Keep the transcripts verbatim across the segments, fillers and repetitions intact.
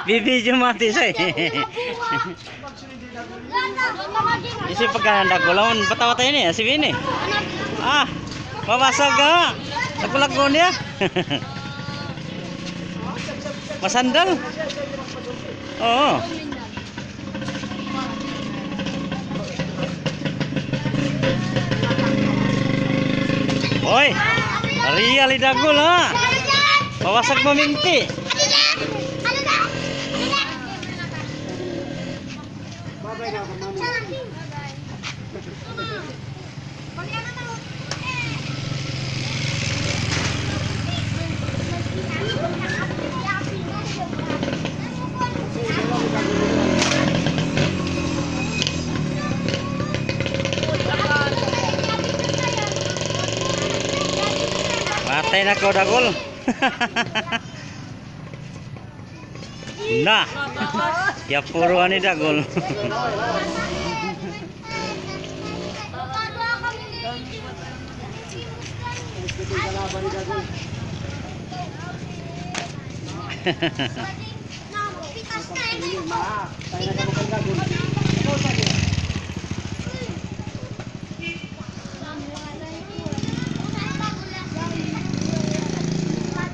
Bibidyu mati sa. Hisiyu pagka nandagul? Awn bata'-bata' ini, hisiyu ini? Ah, mabasag ha. Lagu'-lagu' niya. Masandal. Oo. Uy, real in dagul, ha? Mabasag maminti'. Patay na kaw, dagul. Na. Kiyapuruan ni dagul.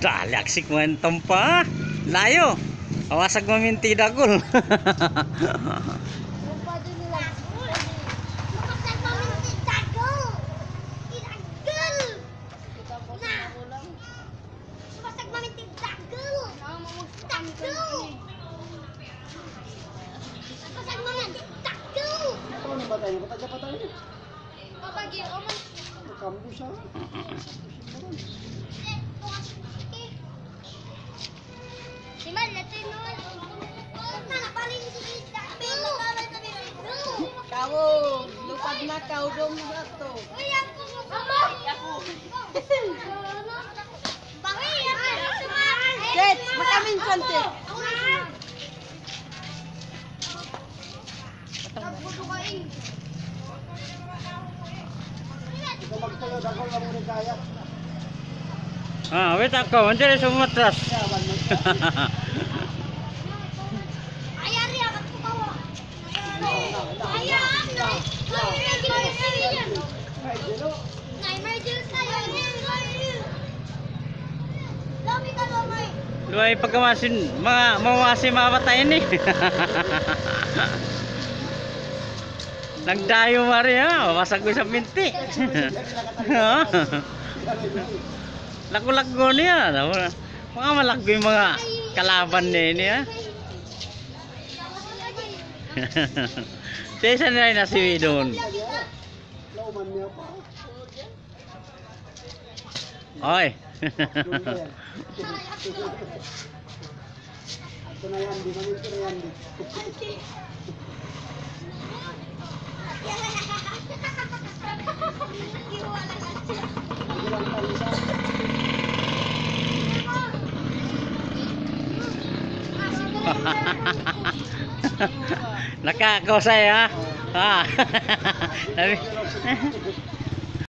Daliaksik main tampa. Layu'. Mabasag maminti' dagul. Ito na ba tayo? Patay na patay. Kambusa. Kaw, lupad na kaw, dum na to. Jet, matamin santi. Ah, wait ako, hindi rin sumatras. Luway pagkamasin, mga, mawasi mga bata' ini. Nagdayu mari, ha? Mabasag ku sa minti'. Lagu'-lagu' niya. Mga malaggu' in mga kalaban niya ini, ha? Sa isa nila in nasiwi' duun. Oy. Nakakusay, ha? Ha. Sabi,